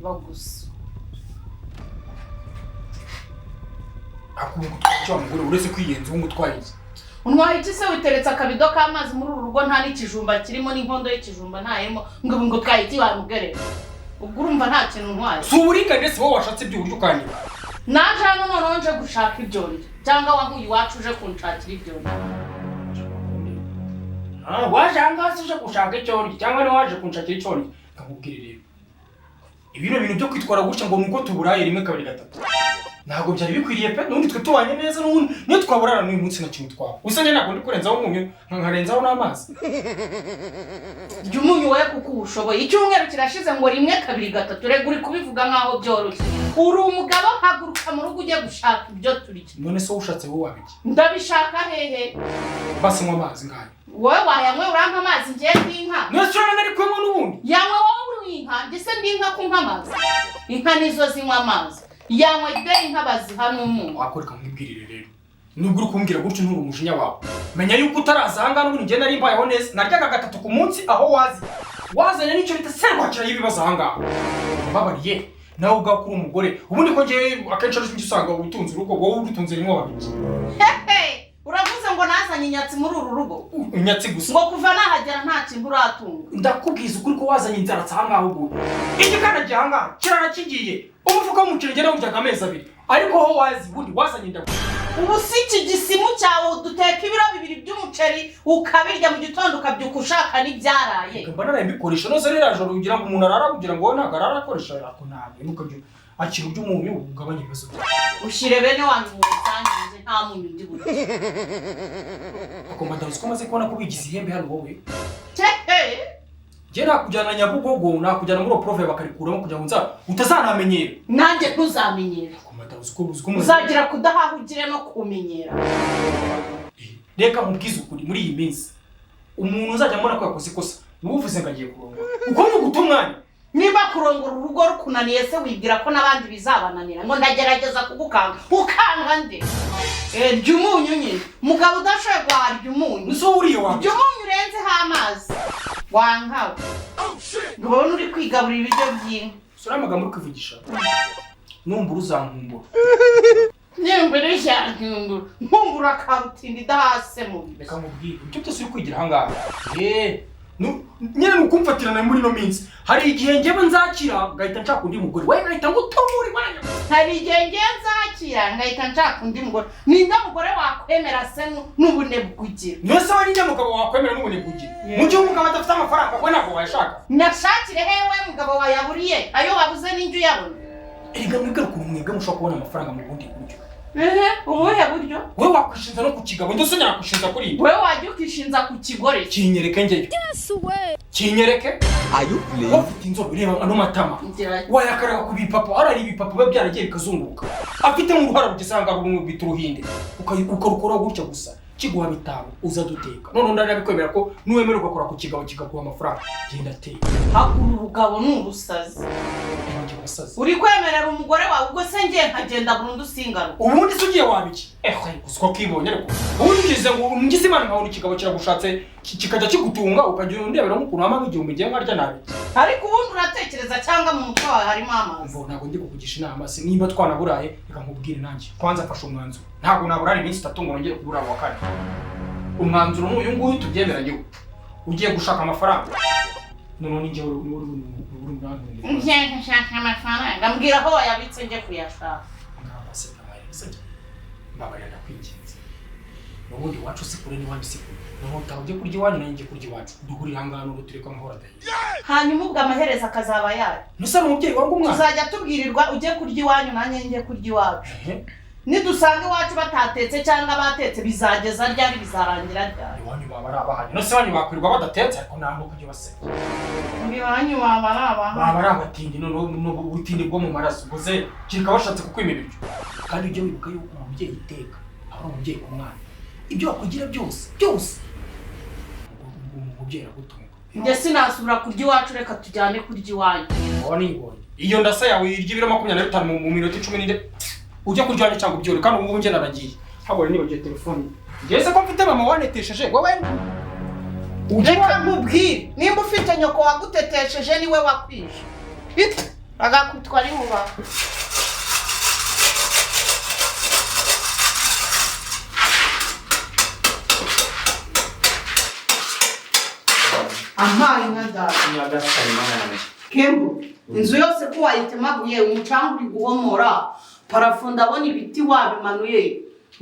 Kureba gusa. Akubu gutwara icyo wa mugore, uretse kwiyenza ubu ngutwaye iki? Untwaye iki se? Witeretse akabido k'amazi muri uru rugo, nta n'ikijumba kirimo, n'inkondo y'ikijumba ntayemo, ngo utwaye iki wa mugore? Ubwo urumva nta kintu ntwaye? Si uburinganire? Si wowe washatse ibyo urya ukanyika? Naje hano noneho nje gushaka ibyo ndya, cyangwa wankuye iwacu uje kunshakira ibyo ndya? Ah, waje ahangaha se uje gushaka icyo urya, cyangwa niwe waje kunshakira icyo urya? Nkakubwira rero, ibino bintu byo kwitwara gutya ngo nuko tuburaye rimwe, kabiri, gatatu, ntabwo byari bikwiriye pe. N'ubundi twe tubanye neza, n'ubundi niyo twaburana n'uyu munsi nta kintu twaba. Gusa njye ntabwo ndi kurenzaho umunyu, nkarenzaho n'amazi. Rya umunyu wowe kuko uwushoboye. Icyumweru kirashize ngo rimwe, kabiri, gatatu. Rega uri kubivuga nk'aho byoroshye. Uri umugabo, haguruka mu rugo ujye gushaka ibyo turya. None se wowe ushatse wowe wabiki? Ndabishaka hehe? Basi nywa amazi ngayo. Wowe wayanywe, urampa amazi ngiye nk'inka? None se urabona ari kunywa n'ubundi? Yanywe wowe, uri inka. Njye se ndi inka kunywa amazi? Inka nizo zinywa amazi. Yanywe de, inka baziha n'umunyu. Wakoreka nkwibwirire rero, nubwo uri kumbwira gutyo nturi umujinya wawe, menya yuko utaraza ahangaha n'ubundi njye nari mbayeho neza, naryaga gatatu ku munsi. Aho wazi wazanye n'icyo bita serwakira y'ibibazo ahangaha. Mbabariye nawe ubwawe ko uri umugore ubundi, ko njyewe akenshi ari usanga utunze urugo, wowe urutunze rimwe wabiki? Hehe, uravuze ngo nazanye inyatsi muri uru rugo? Inyatsi gusa. Ngo kuva nahagera nta kintu uratunga? Ndakubwiza ukuri ko wazanye inzara ahangaha. Ubu igikanda ahangaha kirara kigiye, umufuka w'umuceri ngenda wuryaga amezi 2, ariko ho wazi ubundi wazanye inda. Ubu si iki gisimu cyawe duteka ibiro 2 by'umuceri ukabirya mu gitondo, ukabyuka ushaka n'ibyaraye? Mba narabikoresha. Nose ririya joro kugira ngo umuntu arara, kugira ngo wowe ntabwo arara akoresha ako, ntabwo ntukajya akira uby'umunyu ugabanya ibibazo byawe. Ushyire bene wanyu mu busangize, nta munyu ndi burye. Ako madamu, uzi ko umaze kubona ko wigize ihembe hano wowe? Hehe. Njye nakujyana Nyabugogo, nakujyana muri oprove bakarikuramo kugira ngo nza utazanamenyera. Nanjye ntuzamenyera. Ako madamu, uzi ko umaze Uzagira kudahaha ugire no kumenyera. Reka nkubwize ukuri, muri iyi minsi umuntu uzajya mbona ko yakoze ikosa niwe uvuze ngo agiye kurongora, uko ni uguta umwanya. Niba kurongora urugo rukunaniye se, wibwira ko n'abandi bizabananira? Ngo ndagerageza kugukanga, ukanga nde? Rya umunyu nyine, umugabo udashoboye guhaha, umunyu. Ese wowe uriye wawe? Rya umunyu urenzeho amazi wankawe, ngo ubone uri kwigaburira ibiryo by'inka. Si uriya magambo uri kwivugisha, numbura uzankumbura. Nimbura ishankumbura, nkumbura kabutindi idahase mu biro. Reka nkubwire, ibyo byose uri kwigira ahangaha nyine ni ukumfatirana muri ino minsi. Hari igihe njyewe nzakira ngahita nshaka undi mugore, we ngahita ngutumura iwanyu. Hari igihe ngiye nzakira ngahita nshaka undi mugore. Ninde mugore wakwemera se n'ubunebwe ugira? None se we ni mugabo wakwemera n'ubunebwe ugira? Mu gihe umugabo adafite amafaranga, we ntabwo wayashaka. Nashakire hewe mugabo wayaburiye? Ayo wabuze n'injye uyabona? Erega mwebwe ukuntu mwebwe mushobora kubona amafaranga mu bundi buryo. Ehe, ubuhe buryo? Wowe wakwishinza no ku kigabo, ndetse nakwishinza kuri ibi. Wowe wajya ukishinza ku kigore. Kinyereke njyeyo, kinyereke. Are you playing? Wowe ufite inzobe, ureba ano matama. Wayakaraga ku bipapa, hari ibipapa biba byaragiye bikazunguruka, afite nk'uruhara rugeze ahangaha rumwe bita uruhinde, ukarukora gutya gusa kiguha 5 uza duteka. None undi arabikwemera ko nuwemera ugakora ku kigabo kikaguha amafaranga, genda ateka. Hagura urugabo ni ubusazi. Njye wasaze? Uri kwemerera umugore wawe, ubwo se ngiye nkagenda burundu singaruka? Ubundi se ugiye wabiki? Ehe, gusa uko kibonye. Ariko ubundi ugize ngo ngize Imana nkabona ikigabo kiragushatse, kikajya kigutunga, ukajya undebera nk'ukuntu wampa nk'igihumbi ngiye nkarya nabi. Ariko ubundi uratekereza cyangwa mu mutwe wawe harimo amazi? Mbo ntabwo ndi kukugisha inama se? Nimba twanaburaye, reka nkubwire nanjye kwanza mfashe umwanzuro, ntabwo naburara iminsi 3 ngo nongere kuburara wa kane. Umwanzuro ni uyu nguyu, tubyemeranyeho: ugiye gushaka amafaranga, noneho ni njyewe uri uri. Ngiye gushaka amafaranga, mbwira aho wayabitse njye kuyashaka. Mbabarira, ndakwinginze. N'ubundi iwacu si kure n'iwanyu si kure. Noneho utaha ujye kurya iwanyu, nanjye njye kurya iwacu, duhurire ahangaha n'ubu tureke amahoro adahiye. Hanyuma ubwo amaherezo akazaba yayo? Ntuse ari umubyeyi wanga umwana? Tuzajya tubwirirwa ujye kurya iwanyu, nanjye njye kurya iwacu. Ehe. Nidusanga iwacu batatetse cyangwa batetse, bizageza ryari? Bizarangira ryari? Iwanyu baba ari abahanye. None se iwanyu bakwirirwa badatetse? Ariko nta n'uko ujya ubaseka. Ngo iwanyu baba ari abahanye? Baba ari abatindi, noneho n'ubutindi bwo mu maraso ubwo se kereka bashatse kukwima ibiryo. Kandi ujye wibuka yuko umubyeyi iteka aba ari umubyeyi ku mwana, ibyo wakugira byose byose, umubyeyi aragutunga. Njye sinasubira kurya iwacu, reka tujyane kurya iwanyu. Waba nibonye iyo ndasa yawe irya ibiro 25 mu minota 14. Ujya kurya iwanyu cyangwa ubyore, kandi ubu ngubu njye naragiye, ntabwo rero nibagiwe telefone. Njye se ko mfite mama wanetesheje wowe ujya Reka nkubwire, nimba ufite nyoko wagutetesheje niwe wakwije. Ite. Agakutwa ari buba. Ampaye inka zawe. Nyagasani Mana yanjye. Kembo, inzu yose ko wayitemaguye, umucanga uri guhomora, parafo ndabona ibiti wabimanuye,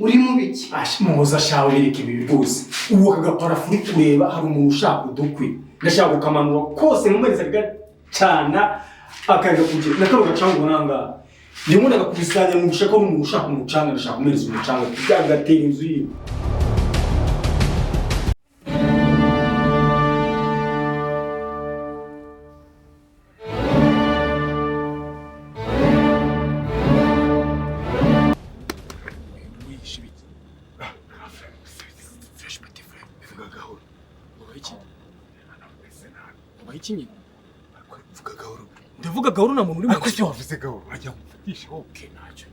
uri mu biki? Asha muhoza shawe, bireka ibi rwose. Ubu aka gaparafu uri kureba, hari umuntu ushaka udukwi, ndashaka kukamanura kose nkumwereza gacana akareka kugira na kano gacanga ubona ngaha. Ndimo ndagakusanya nkumvisha ko ari umuntu ushaka umucanga, ndashaka kumuhereza umucanga byagatera inzu yiwe. Fresh petit frère, Vuga gahoro. Ubaye iki? Ubaye iki nyine? Vuga gahoro. Ndavuga gahoro, nta muntu uri mu Ariko se wavuze gahoro uragira ngo umfatishe wowe? Okay, ntacyo.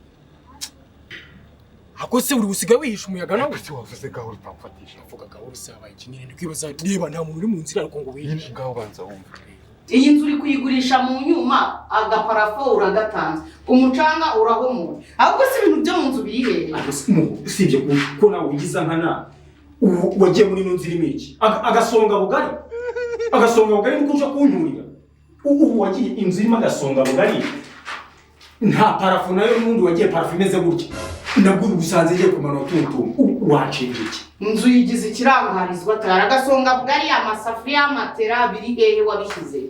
Ako se uri gusiga wihisha umuyaga nawe? Ariko se wavuze gahoro utamfatisha? Ndavuga gahoro se habaye iki nyine? Ndi kwibaza niba nta muntu uri mu nzira ariko ngo Nyine wihishe. ngaho banza wumve. Iyi nzu uri kuyigurisha mu nyuma, agaparafo uragatanze, umucanga urahomora, ahubwo si ibintu byo mu nzu biri hehe? Ariko se usibye ko nawe ugize nkana, ubu wagiye muri ino nzu irimo iki? Agasonga bugari. Agasonga bugari niko uje kunturira. Ubu wagiye inzu irimo agasonga bugari. Nta parafo nayo n'ubundi wagiye parafo imeze gutya. Nabwo ubu usanze igiye kumanura utundi tuntu. Ubu wacenga iki? Inzu yigize ikirangarizwa tayari, agasonga bugari, amasafuriya, amatera biri hehe wabishyize?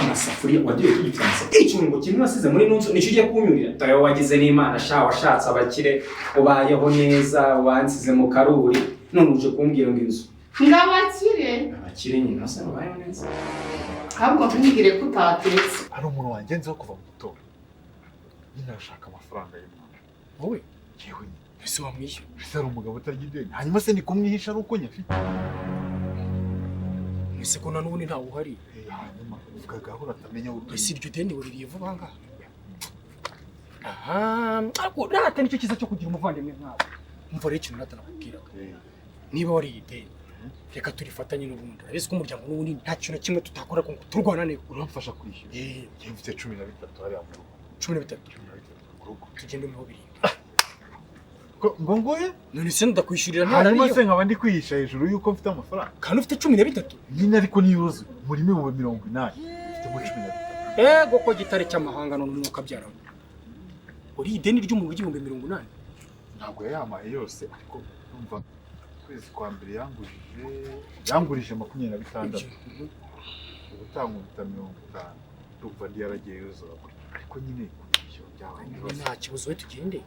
Amasafuriya wagiye tugifite amasafuriya, ikirungo kimwe wasize muri ino nzu nicyo ugiye kunyurira. Tayo wagize n'Imana sha, washatse abakire, ubayeho neza, wansize mu karuri, none uje kumbwira ngo inzu. Ngabakire. Abakire nyine basa babayeho neza. Ahubwo ntugire ko utatetse. Hari umuntu wangenzeho kuva mu gitondo. Nyine arashaka amafaranga y'umwana. Wowe? Yewe nyine. Ese wamwishyura? Ese hari umugabo utarya ideni? Hanyuma se ni kumwihisha ari uko nyafite? Ese ko na n'ubundi ntawe uhari? Eh, hanyuma uvuga gahoro atamenya aho utuye. Ese iryo deni waririye vuba ngaha? Aha, ariko rata nicyo cyiza cyo kugira umuvandimwe nkawe. Umva rero ikintu rata nakubwiraga. Eh, Niba wariye ideni, reka turifatanye n'ubundi. Urabizi ko umuryango n'ubundi nta kintu na kimwe tutakora ngo turwanane. Uramfasha kwishyura? Eh, Njye mfite 13 hariya mu rugo. 13? 13 mu rugo. Tugende umuho 7. Ngo ngoye? None se ndakwishyurira Hanyuma ntarariyo? se nkaba ndi kwihisha hejuru y'uko mfite amafaranga? Kandi ufite 13? Nyine ariko niyuzuye. Murimo 80,000. Mfitemo 13. Ego ko gitare cy'amahanga, none umwuka abyaramo. Uri ideni ry'umuntu 80,000? Ntabwo yayamaye yose, ariko numva ukwezi kwa mbere yangurije 26, ubutaha nkubita 50, ndumva ndi yaragiye yuzura gutyo, ariko nyine kwishyura byabaye ibibazo. Nta kibazo, we tugende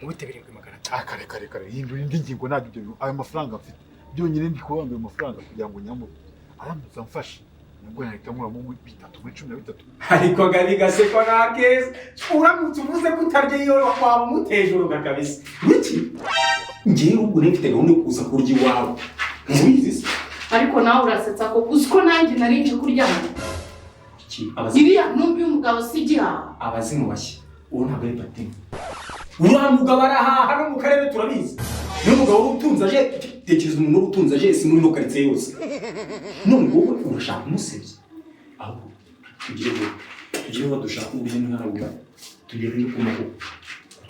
nkubite 7,500. Ah, kare kare kare, hindura indi ngingo. Ntabwo ibyo bintu, ayo mafaranga mfite byonyine, ndi kubanga ayo mafaranga kugira ngo nyamuhe, aramutse amfashe nabwo nahita nkuramo bitatu muri 13. Ariko gabi gasekwa nta keza, uramutse uvuze ko utarya iyo waba umuteje uruga kabisa. Wiki ngewe ubwo nari mfite gahunda yo kuza kurya iwawe, ntubizi se? Ariko nawe urasetsa koko, uzi ko nanjye nari nje kuryama? Iki abazimu? Iriya ntumbi y'umugabo si igihaha. Abazimu bashya, uwo ntabwo ari patine. Uriya mugabo arahaha no mu karere turabizi, niyo mugabo wari utunze aje. Tekereza umuntu wari utunze aje si muri ino karitsiye yose, none wowe urashaka kumusebya. Ahubwo tugire vuba, tugire vuba, dushaka uburyo ntiharabura tugere no ku maboko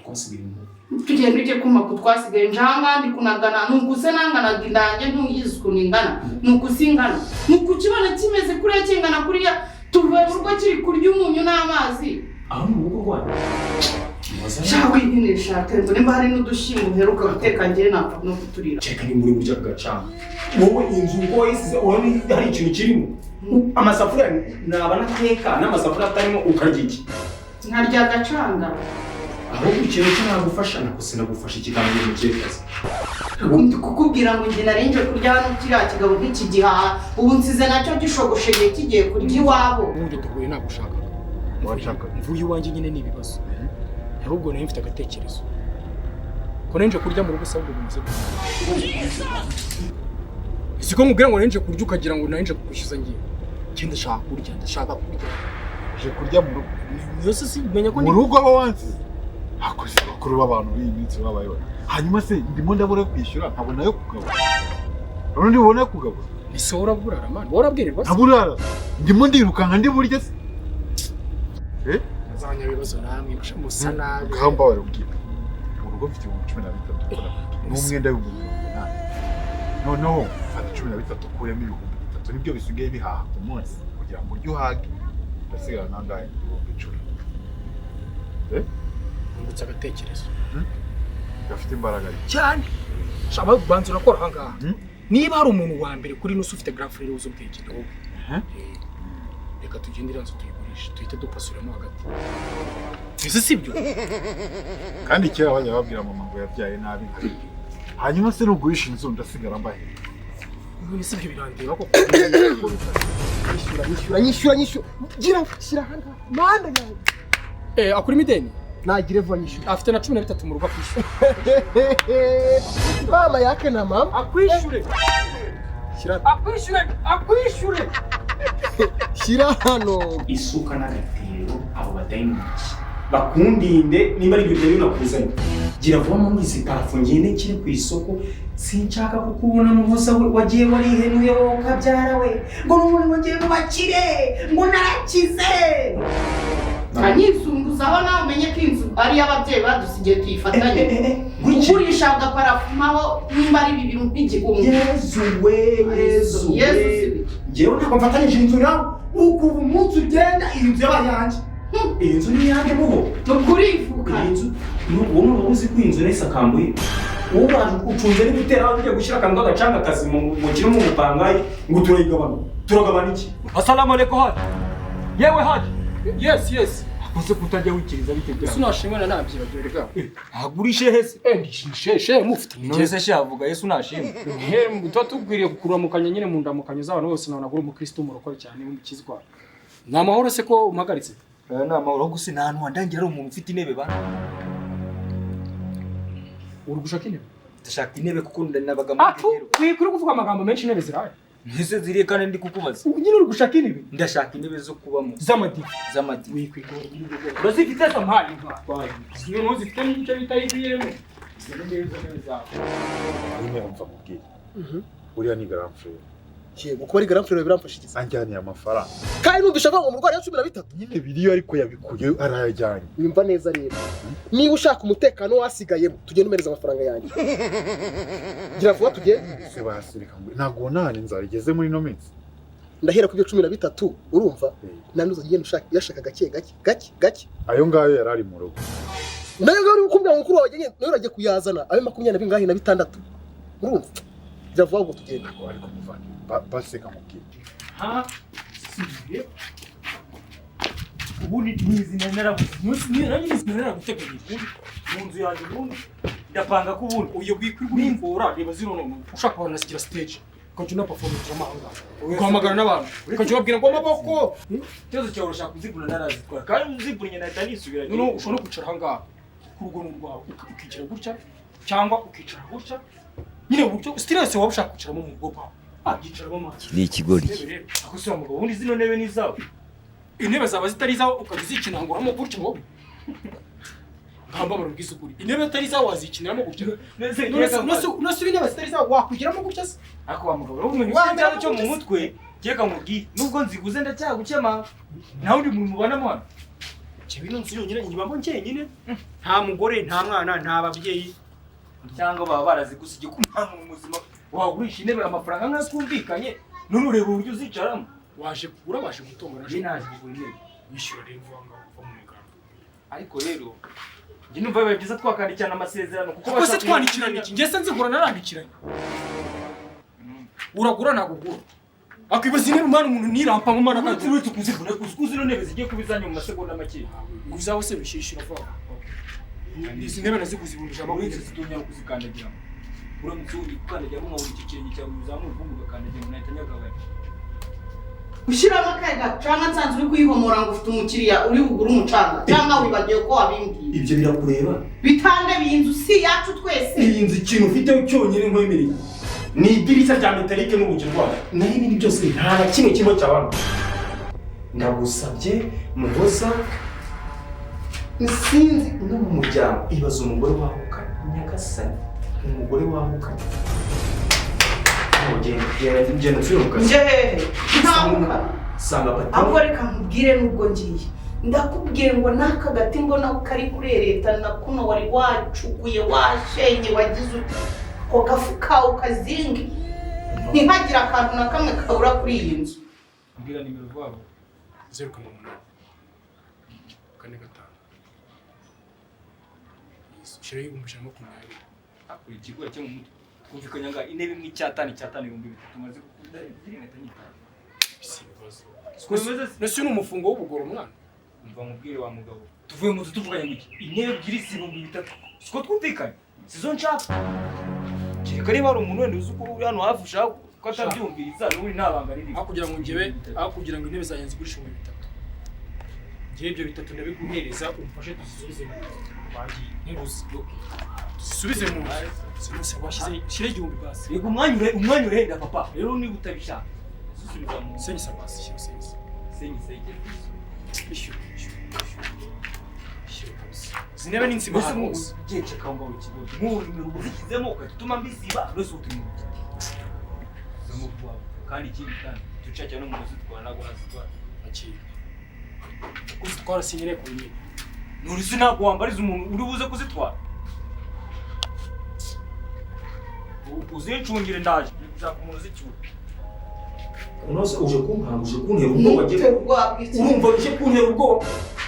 twasigaye mu Tugenda ujye kuma ku twasigaye njanga ndi kunagana nukuse nanganaga indange, ntuyizi ukuntu ingana, nukuse ingana, nuku kibona kimeze kuriya, kingana kuriya, tuvuye mu rugo kiri kurya umunyu n'amazi. Aho mu rugo rwanyu mubaza. Shawe nyine shaka ngo nimba hari n'udushyimbo uheruka guteka, njyewe napfa no kuturira. Kereka ni muri burya bwacana wowe inzu uko wayisize, urabona hari ikintu kirimo? Amasafuriya naba nateka n'amasafuriya atarimo, ukarya iki? Nkarya agacanga. Ahubwo ikintu cyo nagufasha, nako sinagufasha ikiganiro mu cyerekezo. Ndi kukubwira ngo njye nari nje kurya hano, kiriya kigabo nk'ikigihaha, ubu nsize nacyo gishogosheye kigiye kurya iwabo. Ubundi duhuye nagushakaga. Wanshakaga? Mvuye iwanjye nyine ni ibibazo. Ahubwo nari mfite agatekerezo ko nari nje kurya mu rugo se, ahubwo bimeze gute? Siko nkubwira ngo nari nje kurya ukagira ngo nari nje kukwishyuza. Ngiye njye ndashaka kurya, ndashaka kurya. Uje kurya mu rugo? Yose si menya ko Mu rugo aho wansize? Akoze bakuru b'abantu b'iyi minsi babaye bate? Hanyuma se ndimo ndabura kwishyura nkabona yo kugabura, none ndibona yo kugabura? Ese wowe uraburara man? Wowe urabwirirwa se? Ntaburara, ndimo ndirukanka ndi burya se. Eh? Abanyabibazo namwe musa nabi. Ngaho mbabare ubwira, mu rugo mfite 13,000 ukora n'umwenda w'80,000. Noneho fata 13 ukuremo 3000, nibyo bisigaye bihaha ku munsi kugira ngo urye uhage. Ndasigara nangahe? 10,000. Nungutse agatekerezo. Gafite imbaraga ariko. Cyane. Shaba banza urakora ahangaha. Hmm? Niba hari umuntu wa mbere kuri ino si ufite grand frère uzi ubwenge, ni wowe. Mhm. Reka tugende, iriya nzu tuyigurishe, tuhite dupasuramo hagati. Ese si byo? Kandi kera bajya babwira mama ngo yabyaye nabi nkabibwira. Hanyuma se nugurisha inzu ndasigara mbahe? None si ibyo birandeba koko? Nyishyura, nyishyura, nyishyura, nyishyura! Gira, shyira ahangaha, mana yanjye! Akurimo ideni. Nagire vuba, nyishyura. Afite na 13 mu rugo akwishyura. Mama yake na mama. Akwishyure. Shyira. Akwishyure, akwishyure. Shyira hano. Isuka n'agatebo, abo badayimoni bakundinde. Nimba ari ibyo byari binakuzanye, gira vuba muri izi parafu, ngende nshyire ku isoko. Sinshaka kukubona muhoza we, wagiye warihenuye wowe ukabyara we, ngo n'ubundi wagiye mu bakire, ngo narakize. Anyizunguzaho nawe umenye ko inzu ari iy'ababyeyi badusigiye, tuyifatanye. Ugurisha agaparafumaho nimba ari bibiri nk'igihumbi. Yezu we, Yezu! Yezu We. si bike. Njyewe ntabwo mfatanyije inzu nawe. Ukuva umunsi ugenda, iyi nzu yabaye iyanjye, iyi nzu ni iyanjye muho. Ni ukurivuka. Iyi nzu wowe waba uzi ko iyi nzu nayisakambuye? Wowe waje ucunze no gutera aho ugiye gushyira akantu k'agacanga kazi mu kirimo umupangayi, ngo turayigabana. Turagabana iki? Asalamu alaikum, Haji. Yewe Haji. Yes. Akoze kutajya wikiriza, bite byawe? Ese unashimwe na nabyibagiwe rega. Agurishe hese? Ndisheshe mufite. None se shavuga Yesu nashimwe? Tuba tukwiriye kukuramukanya nyine mu ndamukanyo z'abantu bose. Nabona uri umukristo w'umurokore cyane, w'umukizwa. Ni amahoro se ko umpagaritse? Aya ni amahoro gusa, nta hantu wandangira ari umuntu ufite intebe ba. Uri gushaka intebe? Ndashaka intebe kuko nabaga muri Atu, wikuri kuvuga amagambo menshi, intebe zirahari. Ntise ziriye kandi ndi kukubaza. Nyine uri gushaka intebe? Ndashaka intebe zo kubamo. Z'amadive. Z'amadive. Wikwigora. Urazifite se? Mpaye mpaye. Zimwe zifite n'icyo bita IBM. Zimwe neza intebe zawe. Nyine umva mubwire, uriya ni grand frère. Yego, kuba ari grand frère biramfasha iki? Anjyaniye amafaranga. Kandi numvisha avuga ngo umurwayi wa 13. Nyine biriyo, ariko yabikuye arayajyanye. Wimva neza rero, niba ushaka umutekano wasigayemo, tugende umereza amafaranga yanjye. Gira vuba tugende. Se basirika ngo ntabwo ubona ahantu inzara igeze muri ino minsi? Ndahera ku byo 13, urumva? Nandi uzajya ugenda ushaka uyashaka gake gake gake gake. Ayo ngayo yari ari mu rugo. Nayo ngayo uri kumbwira ngo mukuru wawe agende, nawe uragiye kuyazana abe makumyabiri na bingahe na bitandatu, urumva? Gira vuba ngo tugende. Ariko muvandimwe, baseka mubwire. Ha, si ubundi nizi narabuze Nanjye nizi naraguteganyije. Mu nzu yanjye ubundi ndapanga ko ubundi Uyo wikwirwa urivura, reba zino none ushaka wanasigira stage, ukajya unaperformingira amahanga, ugahamagara n'abantu, ukajya ubabwira ngo amaboko. Ikibazo cyawe urashaka kuzivuna narazitwara, kandi uzivunnye nahita nisubira. Noneho ushobora no kwicara ahangaha ku rugo n'urwawe, ukicara gutya cyangwa ukicara gutya nyine, uburyo stress waba ushaka kwicaramo mu rugo rwawe wabyicaramo amazi. Ni ikigoryi. Intebe rero Ako se wa mugabo, ubundi zino ntebe ni izawe? Intebe zaba zitari izawe ukajya uzikinanguramo gutya wowe? Nkambabaro ubwiza ukuri, intebe zitari izawe wazikiniramo gutya? None se intebe zitari izawe wakwigiramo gutya se? Ako wa mugabo, wowe umenye ufite ikibazo cyo mu mutwe. Keka nkubwiye, nubwo nziguze ndacyagukema, nta wundi muntu mubanamo hano. Njyewe ino nzu yonyine nyibamo njyenyine, nta mugore, nta mwana, nta babyeyi. Cyangwa baba barazigusigiye, ko nta muntu muzima wagurisha intebe amafaranga nk'ayo twumvikanye. None ureba uburyo uzicaramo. Waje kugura, waje gutunga? Njye naje kugura intebe. Wishyura rero vuba ngaho uva mu migambi. Ariko rero njye numva bibaye byiza twakandikirana amasezerano kuko Kuko se bashaka- twandikirana iki? Njye se nzigura narandikiranye? Uragura ntabwo ugura, akwibaza intebe umwana umuntu nirampa mu mwana. Uretse kuzivuna, uzi ko zino ntebe zigiye kuba izanyu mu masegonda make. Uzaho se bishyishyura vuba. Izi ntebe naziguze 120,000. Uretse zitongera kuzikandagiramo, uramutse wongeye gukandagiramo nkabona icyo kirenge cyawe uzamura ubundi ugakandagira, nahita nyagabanya. Ushyiramo akahe gacanga? Nsanzwe uri kuyihomora ngo ufite umukiriya uri bugure umucanga, cyangwa wibagiwe ko wabimbwiye? Ibyo birakureba. Bitande, iyi nzu si iyacu twese? Iyi nzu ikintu ufite cyonyine nkwemereye ni idirishya rya metalike n'urugi rwayo, naho ibindi byose nta na kimwe kirimo cyabana. Ndagusabye Muhoza, sinzi no mu muryango, ibaza umugore wahukanye, nyagasani, umugore wahukanye. Genda, genda, genda nsubire mu kazi. Nje hehe? Ntahuka. Sanga Ahubwo patron. reka nkubwire, nubwo ngiye Ndakubwiye ngo n'aka gati mbona kari kurereta na kuno wari wacukuye washenye wagize uti ako gafu kawe ukazinge, ntihagire akantu na kamwe kabura kuri iyi nzu. Mbwira nimero vuba. 0,8 4 5. Shyiraho 120,000. Hakurya ikigura cyo mu mutwe. Twumvikanye ngo intebe imwe icyatanu icyatanu 3000 maze gukunda ebyiri nkahita nyitanga. Si ibibazo. Siko bimeze se? Nese ni umufungo w'ubugoro mwana. Umva nkubwire wa mugabo. Tuvuye mu nzu tuvuganye ngo iki? Intebe ebyiri si 3000. Siko twumvikanye? Sizo nshaka. Kereka niba hari umuntu wenda uzi uko uri hano hafi ushaka ko atabyumviriza n'ubundi nta banga ririmo. Aho kugira ngo njyewe, aho kugira ngo intebe zanjye nzigurishe 3000. Njyewe ibyo bitatu ndabiguhereza umfashe tuzisubize mu nzu. Bagiye ntibuze. Tuzisubize mu nzu. Sinose washyize shyira 1000 basi. Yego umwanya urahenda papa. Rero niba utabishaka zisubiza mu nzu. Senyisa basi, shyira senyisa. Senyisa igere. Ishyura, ishyura, ishyura. Ishyura kabisa. Izi ntebe ni nzima Mbese ahantu nk'ubu hose. ugiye ceka aho ngaho ikigo. Nk'ubu nimero uba uzishyizemo ugahita utuma mbisiba rwose ubu turi mu bukene. Zamo vuba vuba. Kandi ikindi kandi ducakira no mu kuzitwara ntabwo nazitwara. Akira. Kuzitwara sinyere ku nyine. Nturisi ntabwo wambariza umuntu uri buze kuzitwara. Uzincungire ndaje. Ndi gushaka umuntu uzicyura. Unoze uje kunkanga, uje kuntera ubwoba. Ntutera ubwoba bw'iki? Urumva uje kuntera ubwoba.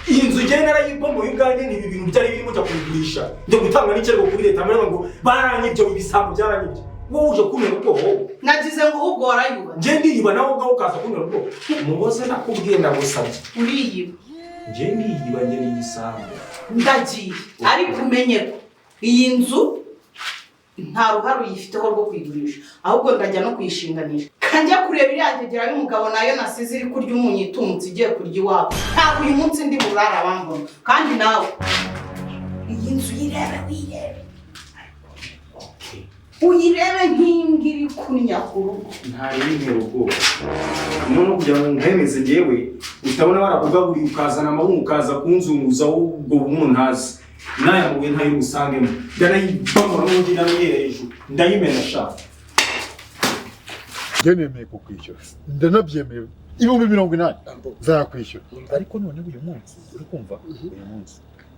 Iyi nzu njyewe narayibomoye ubwanjye, ni ibi bintu byari birimo njya kubigurisha, njya gutanga n'ikirego kuri leta mbere ngo baranyibye, ibisambo byaranyibye. Wowe uje kuntera ubwoba wowe. Nagize ngo ahubwo warayubatse. Njye ndiyiba nawe ubwawe ukaza kuntera ubwoba. Muhoze nakubwiye ndagusabye. Uriyiba. Njye ndiyiba, njye ni igisambo. Ndagiye ariko umenye ko iyi nzu nta ruhare uyifiteho rwo kuyigurisha, ahubwo ndajya no kuyishinganisha. Kanjya kureba iriya ngegera y'umugabo nayo nasize iri kurya umunyu itumutse igiye kurya iwabo. Ntabwo uyu munsi ndi burara bambona. Kandi nawe iyi nzu uyirebe, uyirebe, uyirebe nk'imbwa iri kunya ku rugo. Nta ubwoba. Noneho kugira ngo nkwemeze njyewe utabona barakugaburiye ukazana amabungu ukaza kunzunguza ubwo bumuntu ntazi. N'aya mabuye ntayo usangemo. Ndanayibamura n'ubundi ndamuyera hejuru. Ndayimena sha. Njye nemeye kukwishyura, ndanabyemeye, 80,000 nzakwishyura. Ariko noneho uyu munsi uri kumva, uyu munsi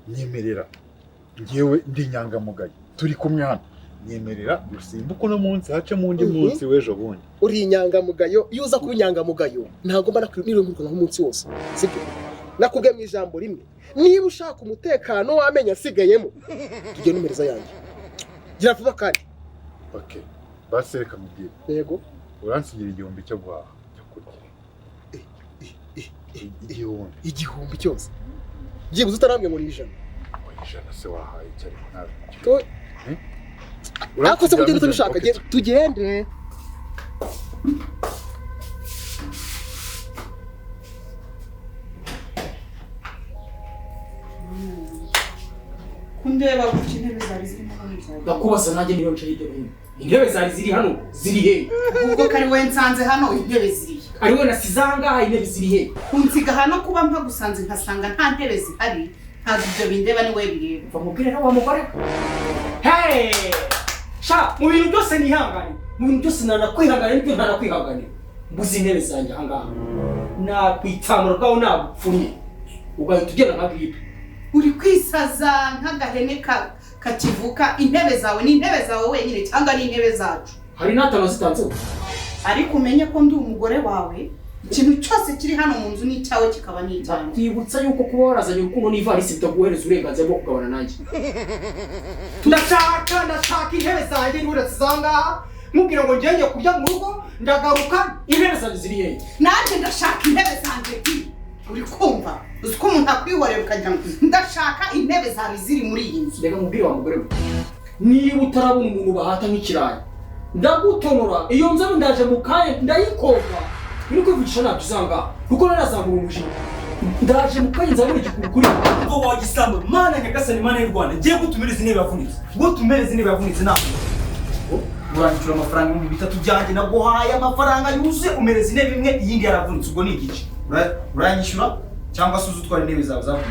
nyemerera njyewe ndi inyangamugayo, turi kumwe hano, nyemerera dusimbuke uno munsi hacemo undi munsi w'ejo bundi. Uri inyangamugayo, iyo uza kuba inyangamugayo ntabwo mba niriwe nkurikirana nk'umunsi wose, sibyo? Nakubwiye mu ijambo rimwe, niba ushaka umutekano w'amenyo asigayemo tugende umpereza yanjye. Gira vuba kandi. Okay, basi reka mubwire. Yego. Uransigira 1000 cyo guhaha cyo kurya. 1000. 1000 cyose. Byibuze utarambwe ngo ni 100. 100 se wahaye icyo ariko nawe. Ariko se kugenda utabishaka, tugende. Kundeba gutya intebe zari zirimo hano zari. Ndakubaza nanjye niba ncaye hirya no hino. Intebe zari ziri hano ziri he? Ubwo kari we nsanze hano intebe ziri. Ari we nasize aha ngaha intebe ziri he? Kunsiga hano kuba mpagusanze nkasanga nta ntebe zihari, ntabwo ibyo bindeba ni we bireba. Mva mubwire nawe wa mugore. Hey! Sha, mu bintu byose nihangane. Mu bintu byose nanakwihangane n'ibyo ntanakwihanganira. Mbuze intebe zanjye aha ngaha. Nakwitsamura bwawe nagupfunye. Ugahita ugenda nka gripe. Uri kwisaza nk'agahene kakivuka. Intebe zawe ni intebe zawe wenyine cyangwa ni intebe zacu? Hari n'atanu zitanzeho. Ariko umenye ko ndi umugore wawe, ikintu cyose kiri hano mu nzu ni icyawe kikaba ni icyanjye. Nkwibutsa yuko kuba warazanye urukundo n'ivarisi bitaguhereza uburenganzira bwo kugabana nanjye. Ndashaka intebe zanjye nturetse aha ngaha, mubwira ngo ngenge kurya mu rugo, ndagaruka intebe zanjye ziri hehe? Nanjye ndashaka intebe zanjye bi. Uri kumva? Uzi ko umuntu akwihorera ukagira ngo ndashaka intebe zawe ziri muri iyi nzu. Reka mubwire wa mugore we, niba utarabona umuntu bahata nk'ikirayi, ndagutonora iyo nzobe ndaje mu kanya ndayikoga. Uri kwivugisha ntabyo uzanga kuko narazamura umujinya. Ndaje mu kanya nzamura igikuru kuri Ubwo wagisamba mana nyagasani mana y'u Rwanda ngiye gutumereza intebe yavunitse. Gutumereza intebe yavunitse ntabwo. Uranyicura amafaranga 3000 byanjye naguhaye amafaranga yuzuye umereza intebe imwe iyindi yaravunitse ubwo ni igice. Uranyishyura cyangwa se uzutwara intebe zawe zavunitse.